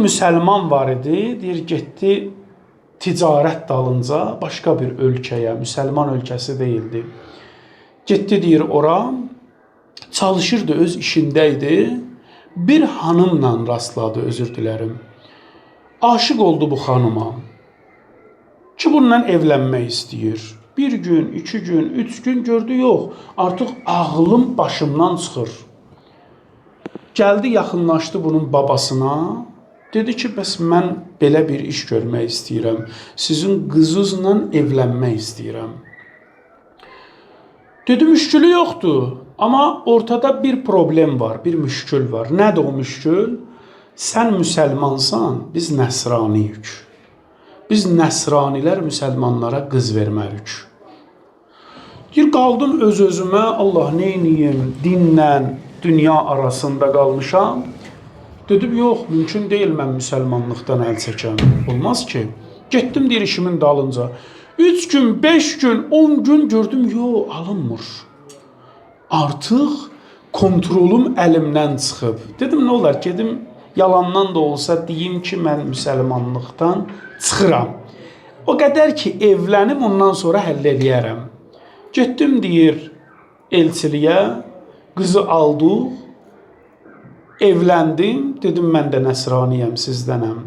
müsəlman var idi, deyir, getdi ticarət dalınca başqa bir ölkəyə, müsəlman ölkəsi deyildi. Getdi, deyir, ora, çalışırdı, öz işində idi. Bir hanımla rastladı, özür dilərim. Aşiq oldu bu xanıma. Ki bununla evlənmək istəyir. Bir gün, 2 gün, 3 gün gördü, yox, artıq ağlım başımdan çıxır. Gəldi, yaxınlaşdı bunun babasına. Dedi ki, bəs mən belə bir iş görmək istəyirəm. Sizin qızınızla evlənmək istəyirəm. Dedi, müşkülü yoxdur. Amma ortada bir problem var, bir müşkül var. Nədir o müşkül? Sən müsəlmansan, biz nəsraniyik. Biz nəsranilər müsəlmanlara qız vermərik. Deyir, qaldım öz-özümə, Allah neyniyim, dinlə dünya arasında qalmışam. Dedim, yox, mümkün deyil mən müsəlmanlıqdan əl çəkəm. Olmaz ki. Getdim, deyir, işimin dalınca. 3 gün, 5 gün, 10 gün gördüm, yox, alınmır. Artıq kontrolum əlimdən çıxıb. Dedim, nə olar, gedim, yalandan da olsa deyim ki, mən müsəlmanlıqdan çıxıram. O qədər ki, evlənim, ondan sonra həll eləyərəm. Getdim, deyir, elçiliyə, qızı aldıq, evləndim, dedim, mən də nəsraniyəm, sizdənəm.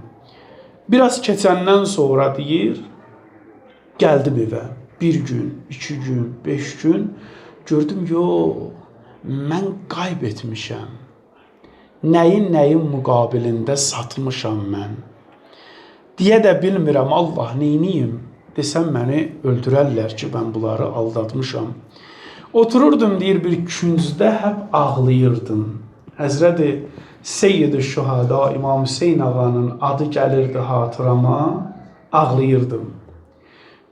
Biraz keçəndən sonra, deyir, gəldim evə. 1 gün, 2 gün, 5 gün gördüm, yox, mən qayb etmişəm. Nəyin nəyin müqabilində satmışam mən. Deyə də bilmirəm, Allah, neyniyim? Desəm məni öldürərlər ki, mən bunları aldatmışam. Otururdum, deyir, bir küncdə hep ağlayırdım. Həzrəti Seyyid-i Şühəda İmam Hüseyn ağanın adı gəlirdi hatırama, ağlayırdım.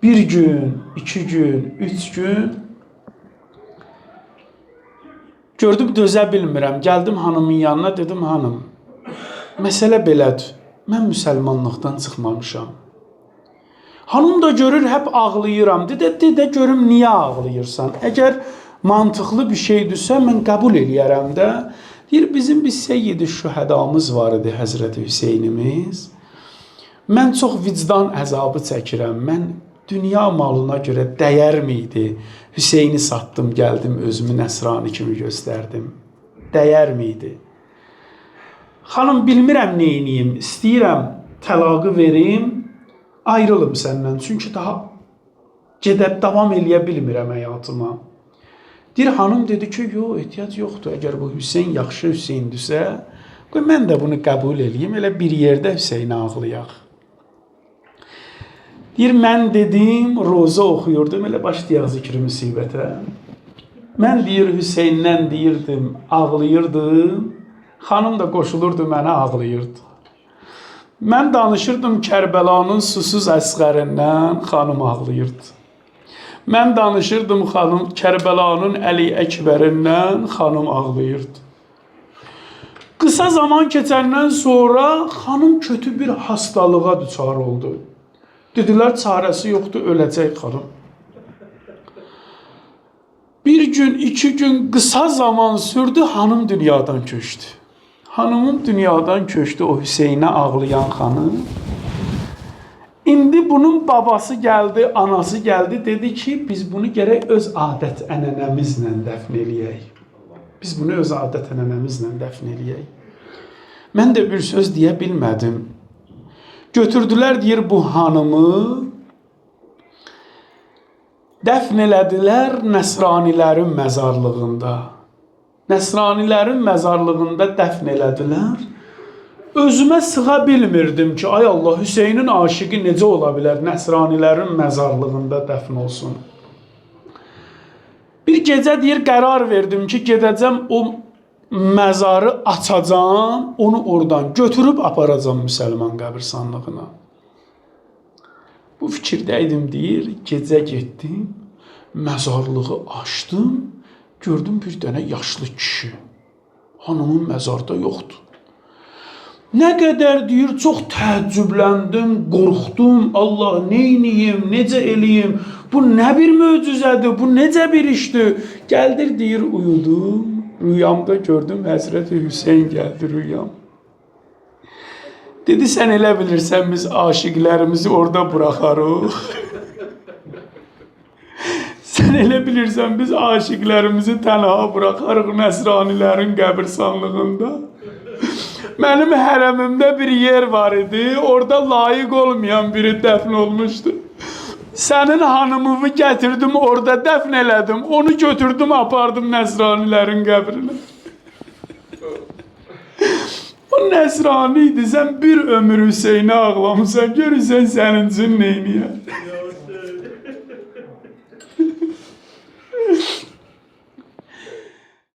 1 gün, 2 gün, 3 gün gördüm, dözə bilmirəm. Gəldim hanımın yanına, dedim, hanım, məsələ belədir. Mən müsəlmanlıqdan çıxmamışam. Hanım da görür, hep ağlayıram. Dedi, de görüm niyə ağlayırsan? Əgər mantıqlı bir şeydirsə, mən qəbul eləyərəm də. Deyir, bizim bir Seyyid-i Şühədamız var idi, Həzrəti Hüseynimiz. Mən çox vicdan əzabı çəkirəm. Mən dünya malına görə dəyər miydi? Hüseyni satdım, gəldim, özümü nəsrani kimi göstərdim. Dəyər miydi? Xanım, bilmirəm neyniyim. İstəyirəm təlaqı verim, ayrılım səndən. Çünki daha gedəb davam eləyə bilmirəm həyatıma. Deyir, xanım dedi ki, yox, ehtiyac yoxdur. Əgər bu Hüseyn yaxşı Hüseyndirsə, qoy mən də bunu qəbul eləyim, elə bir yerdə Hüseynə ağlayaq. Deyir, mən dedim, roza oxuyurdum, elə başlayaq zikri müsibətə. Mən deyir, Hüseyndən deyirdim, ağlayırdım. Xanım da qoşulurdu mənə, ağlayırdı. Mən danışırdım Kərbəlanın susuz əsqərindən, xanım ağlayırdı. Mən danışırdım xanım Kərbəlanın Əli Əkbərindən, xanım ağlayırdı. Qısa zaman keçəndən sonra xanım kötü bir hastalığa düçar oldu. Dedilər, çarəsi yoxdur, öləcək xanım. 1 gün, 2 gün qısa zaman sürdü, xanım dünyadan köçdü. Xanımın dünyadan köçdü o Hüseynə ağlayan xanım. İndi bunun babası gəldi, anası gəldi, dedi ki, biz bunu gərək öz adət ənənəmizlə dəfn eləyək. Biz bunu öz adət ənənəmizlə dəfn eləyək. Mən də bir söz deyə bilmədim. Götürdülər, deyir, bu hanımı, dəfn elədilər nəsranilərin məzarlığında. Nəsranilərin məzarlığında dəfn elədilər. Özümə sığa bilmirdim ki, ay Allah, Hüseynin aşiqi necə ola bilər nəsranilərin məzarlığında dəfn olsun. Bir gecə deyir, qərar verdim ki, gedəcəm o məzarı açacam, onu oradan götürüb aparacam müsəlman qəbirstanlığına. Bu fikirdəydim, deyir, gecə getdim, məzarlığı açdım, gördüm bir dənə yaşlı kişi. Hanımın məzarda yoxdur. Nə qədər deyir, çox təəccübləndim, qorxdum, Allah neyniyim, necə eləyim, bu nə bir möcüzədir, bu necə bir işdir. Gəldir, deyir, uyudum, rüyamda gördüm, Həzrəti Hüseyn gəldi rüyam. Dedi, sən elə bilirsən biz aşiqlərimizi orada buraxarıq. Sən elə bilirsən biz aşiqlərimizi tənha buraxarıq Nəsranilərin qəbirstanlığında. Mənim hərəmimdə bir yer var idi, orada layiq olmayan biri dəfn olmuşdu. Sənin hanımını gətirdim, orada dəfn elədim. Onu götürdüm, apardım Nəsranilərin qəbrinə. O Nəsrani idi, sən bir ömür Hüseynə ağlamısan, gör Hüseyn sənin üçün neyniyər.